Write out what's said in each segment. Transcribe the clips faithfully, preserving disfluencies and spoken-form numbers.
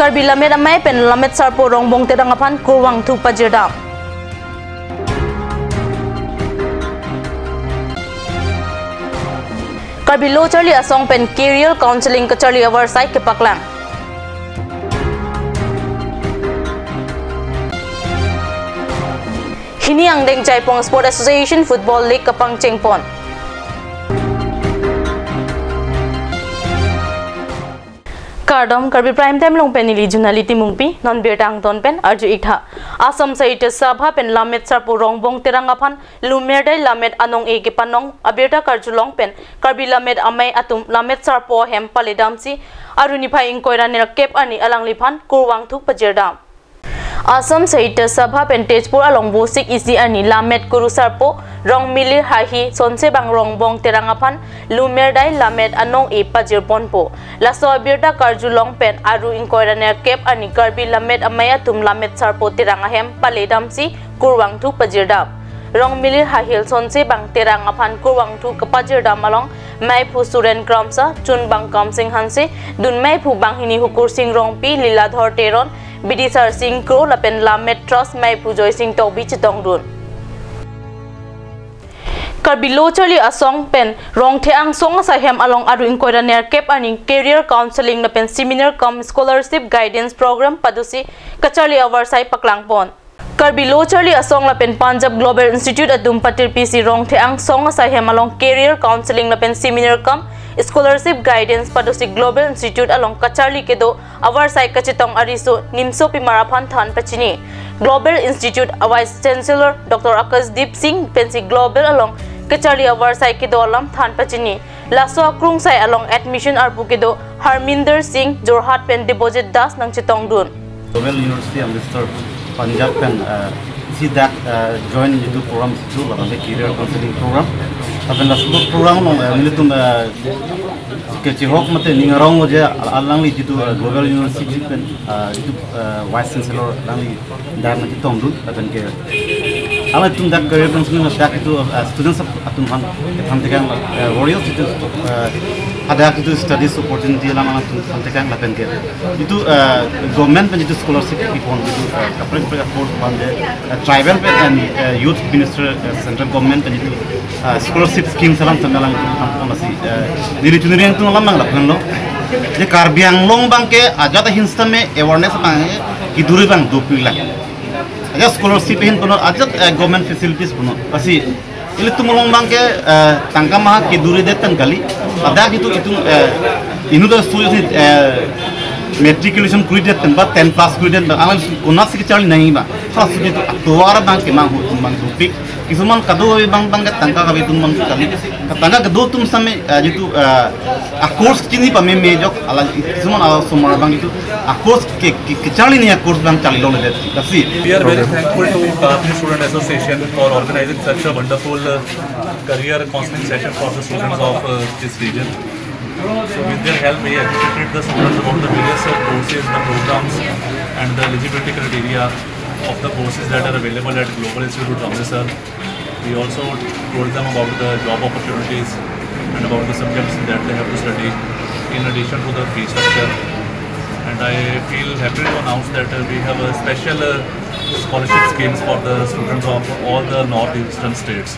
Karbi Lammet Amei pen Lammet Sarpo Rongbong Terang aphan kurvangthu pajirdam. Karbi Lo Charli Asong pen Career Counselling kacharli avarsai kepaklang. Hini angdeng Jaipong Sport Association Football League kapangchengpon. Kardom, Karbi Prime Time along pen neli Junali Timungpi, non birta angton pen arju-ik tha. Assam Sahitya Sabha pen Lammet Sarpo Rongbong Terang aphan Lumerdai Lammet Anong-e kepanong abirta karjulong pen Karbi Lammet Amei atum Lammet Sarpo ahem paledamsi aru niphai ingkoi ra nerkep arni alangliphan kurvangthu pajirdam. Assam Sahitya Sabha pen Tezpur along Vosik isi arni Lammet Kurusarpo Rongmilir Haihil Sonsebang Rongbong Terang aphan Lumerdai Lammet Anong-e pajirponpo. Laso abirta karjulong pen aru ingkoi ra nerkep arni Karbi Lammet Amei atum Lammet Sarpo Terang ahem paledamsi kurvangthu pajirdam. Rongmilir Haihil Sonsebang Terang aphan kurvangthu kapajirdam along meiphu Suren Kramsa, chunbang Kamsing Hanse, dun meiphu banghini Hukursing Rongpi, Liladhor Teron, Bidisar Sing Kro lapen Lammet Trust meiphu Joysing Tokbi chetongdun. Karbi Lo Charli Asong pen Rongtheang Song Asai Hem along aru ingkoi ra nerkep arni Career Counselling lapen Seminar cum Scholarship Guidance Program padusi kacharli avarsai paklangpon. Karbi Lo Charli Asong lapen Punjab Global Institute atum patirpisi Rongtheang Song Asai Hem along Career Counselling lapen Seminar cum Scholarship Guidance padusi Global Institute along kacharli kedo avarsai kachetong ariso nimsopimar aphan than pachini. Global Institute a Vice Chancellor Doctor Akashdeep Singh pensi Global along kacharli avarsai kedo alam than pachini. Laso akrungsai along admission arpu kedo Harminder Singh, Jorhat pen Debojit Das nangchetongdun. Global University Amritsar, Punjab pen, eh, isi dak, eh, join jitu program jitu labang ke career counselling program. Lapen laso program along, eh, nelitum, eh, kechihok mate ning arong lo je al-, alangli jitu, eh, Global University pen, eh, jitu, eh, Vice Chancellor alangli dak nangchetongdun lapen ke alangtum dak career counselling dak jitu, eh, students atum aphan thantekang, eh, various jitu, eh, hadak jitu studies opportunity alam alangtum thantekang lapen ke jitu, eh, government pen jitu scholarship kipon jitu, eh, kaprek kaprek course aphan de, eh, tribal pen and, eh, youth minister, eh, central government pen jitu, eh, scholarship schemes alam tanggal alam kipon lasi, eh, neli chuniri angtung alam abang lapen lo. Je Karbi Anglong abang ke ajat ahin sitame awareness abang ke keduri abang dopiklang. Ajat scholarship ahin punon, ajat, eh, government facilities punon. Lasi ilitum along abang ke, eh, tangka maha keduridet pen kali. Ladak jitu itum, eh, inut aso si, eh, matriculation kuridet pen ba ten pass kuridet pen ba, alang konatsi kacharli nangji ba. Halaso jitu atovar abang ke manghu atum abang dopik. Kisuman kadokave abang abang ke tangka kave atum abang kali. Tangka kedo atum sitame, eh, jitu, eh, a-course chini pameme ajok, hala kisuman asomar abang jitu a-course ke, ke, kacharli nangji a-course abang charli longle det. That's it. We are very thankful to Karbi Student Association for organizing such a wonderful, uh, career counseling session for the students of, uh, this region. So with their help, we educated the students about the various, uh, courses, the programs, and the eligibility criteria of the courses that are available at Global Institute Amritsar. We also told them about the job opportunities and about the subjects that they have to study in addition to the fee structure. And I feel happy to announce that, uh, we have a special, uh, scholarship schemes for the students of all the northeastern states.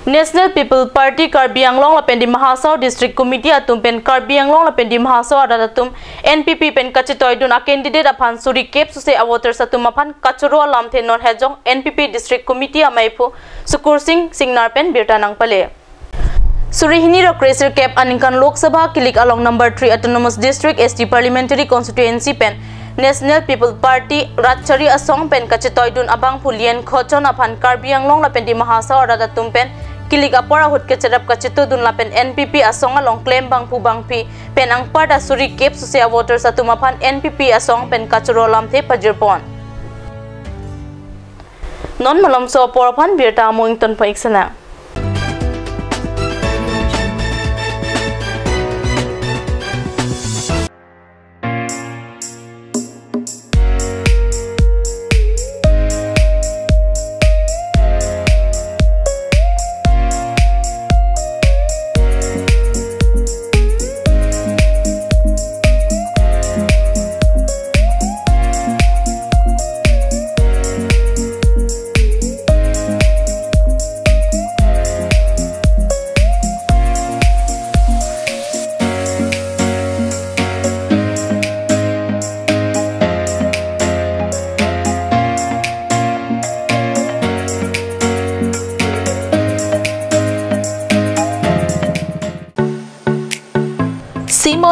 National People Party Karbi Anglong lapen Dima Hasao District Committee atum pen Karbi Anglong lapen Dima Hasao arat atum N P P pen kachetoidun a-candidate aphan suri kep suse a-voters atum aphan kachoro alamthe non hejong N P P District Committee ameiphu Sukursing Singnar pen birta nangpale. Suri hini ra kresirkep aningkan Lok Sabha kilik along number three Autonomous District S T Parliamentary Constituency pen National People Party Rat Charli Asong pen kachetoidun abangphu Lian Khochon aphan Karbi Anglong lapen Dima Hasao arat atum pen kilik apor ahut kecherap kachetodun lapen N P P asong along klem bangphu bangphi pen anparta suri kep suse a-voters atum aphan N P P asong pen kachoro alamthe pajirpon. Non malomso apor aphan birta amo ingtonpon-ik sena.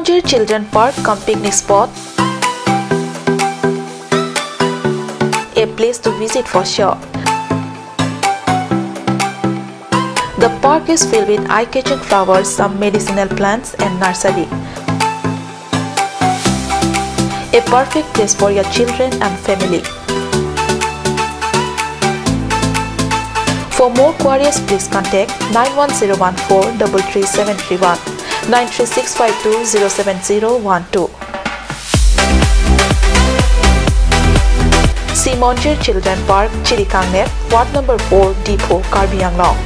Children Park cum picnic spot. A place to visit for sure. The park is filled with eye-catching flowers, some medicinal plants and nursery. A perfect place for your children and family. For more queries, please contact nine one zero one four double three seven three one, nine three six five two zero seven zero one two. Simonjir Children Park, Chirikangner, Ward number four, Diphu, Karbi Anglong.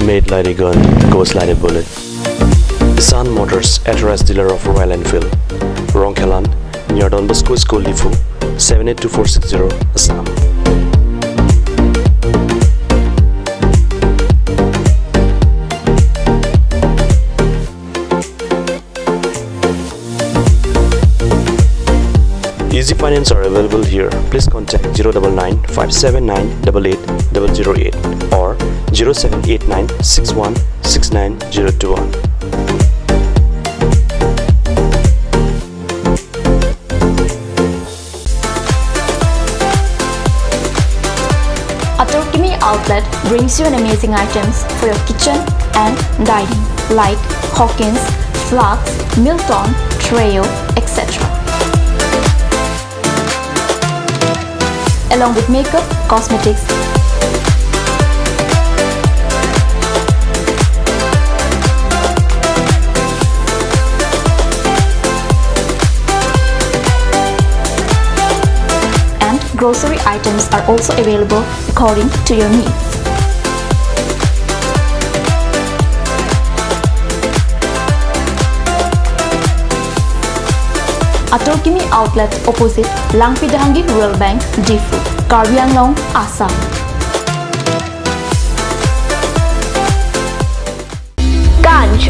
Made like a gun, goes like a bullet. Sun Motors, authorized dealer of Royal Enfield. Rongkhelan, near Don Bosco School, Diphu, seven eight two four six zero, Assam. Easy finance are available here. Please contact zero double nine five seven nine double eight double zero eight or zero seven eight nine six one six nine zero two one. Atur Kimi Outlet brings you an amazing items for your kitchen and dining, like Hawkins, flasks, Milton, Treo, et cetera. Along with makeup, cosmetics, and grocery items are also available according to your needs. Atur Kimi Outlet, opposite Langpi Dehangi Rural Bank, Diphu, Karbi Anglong, Assam. Kanj.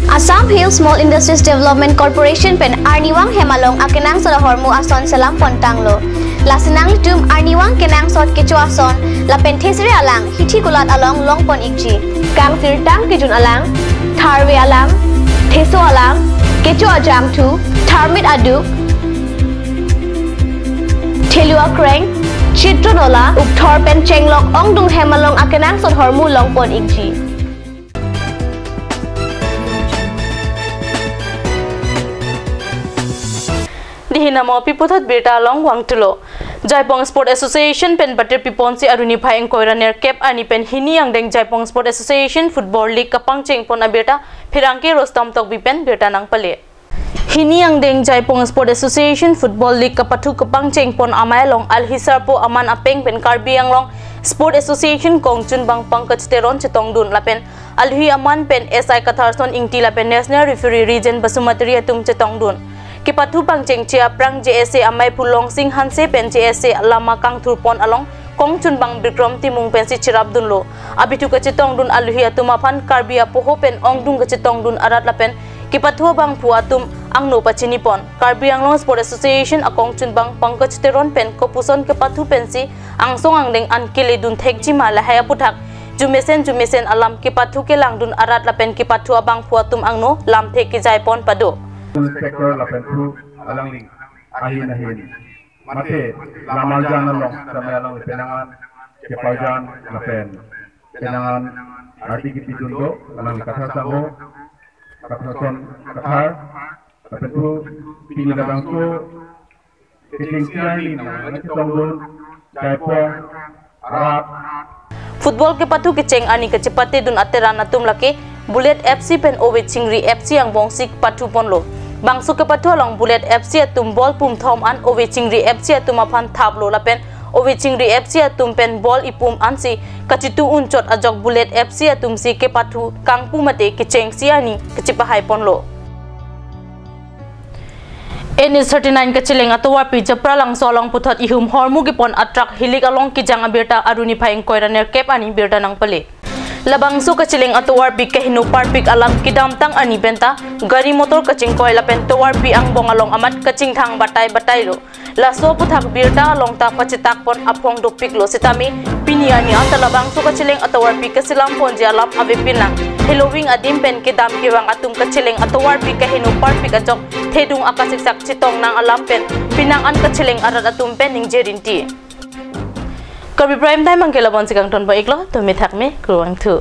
Assam Hill Small Industries Development Corporation pen arnivang hem along akenangsot ahormu ason selam pontanglo. Lasi nanglitum arnivang kenangsot kecho ason lapen thesere alang hithi kulat along longpon ikji. Kangsirtang kejun alang, tharve alang, theso alang, kecho ajangthu, tharmit aduk, thelu akreng, chitron ola, ukthor pen chenglok ongdung hem along akenangsot ahormu longpon ikji. Dihina mo pi puthot birta along vangthulo. Jaipong Sport Association pen batir piponsi aruni phai ingkoi ra nerkep arni pen hini angdeng Jaipong Sport Association Football League kapangcheng pon abirta pherangke Rostam Tokbi pen birta nangpale. Hini angdeng Jaipong Sport Association Football League kapathu kapangcheng pon amei along alhi sarpo aman apeng pen Karbi Anglong Sport Association kongchunbang Pankaj Teron chetongdun lapen alhi aman pen S I Katharson Ingti lapen National Referee Rijen Basumatary atum chetongdun. Kepathu pangchengche aphrang J S A amei Pulong Sing Hanse pen J S A lama kangthur pon along kongchunbang Bikrom Timung pensi cherapdunlo. Abithu kachetongdun alhi atum aphan Karbi apoho pen ongdung kachetongdun arat lapen kepathu abangphu atum angno pachini pon. Karbi Anglong Sport Association akongchunbang Pankaj Teron pen kopuson kepathu pensi angsong angdeng an keledun thekji ma lahai aputhak jumesen jumesen alam kepathu kelangdun arat lapen kepathu abangphu atum angno lamthe kejai pon pado. Inspector lapen thu alangli ahin ahin mate lamarjan along sampai along penangan keparjan lapen penangan arti kipidun do, alang Kathar Sangho, Katharson Kathar, lapen thu pini labangso kechengsi arni nang nangchetongdun Jaipong arat. Football kepathu kecheng arni kachepatedun ateran atum lake Bullet F C pen Ove Chingri F C angbongsi pathu ponlo. Bangso kepathu along Bullet F C atum ball pumthom an Ove Chingri F C atum aphan thaplo lapen Ove Chingri F C atum pen ball ipum ansi kachitu unchot ajok Bullet F C atumsi kepathu kangpu mate kechengsi arni kachepahai ponlo. N H thirty-nine kacheleng atovarpi Japralangso along puthot ihum hormu kepon atruck hilik along kejang abirta aruni phai ingkoi ra nerkep arni birta nangpale. Labangso kacheleng atovarpi kaheno parpik alam kedamtang arni penta gari motor kachingkoi lapen tovarpi angbong along amat kachingthang batai batai lo. Laso aphuthak birta along ta pachetak pon aphong dopik lo sitame pini arni anta labangso kacheleng atovarpi kaselam ponji alam ave pinang. Heloving adim pen kedam kevang atum kacheleng atovarpi kaheno parpik ajok thedung akasiksak chetong nang alam pen pinang an kacheleng arat atum pen ningje rinti. Karbi Prime Time angke labonsi kangton pon iklo, tumi thak me, kurvangthu.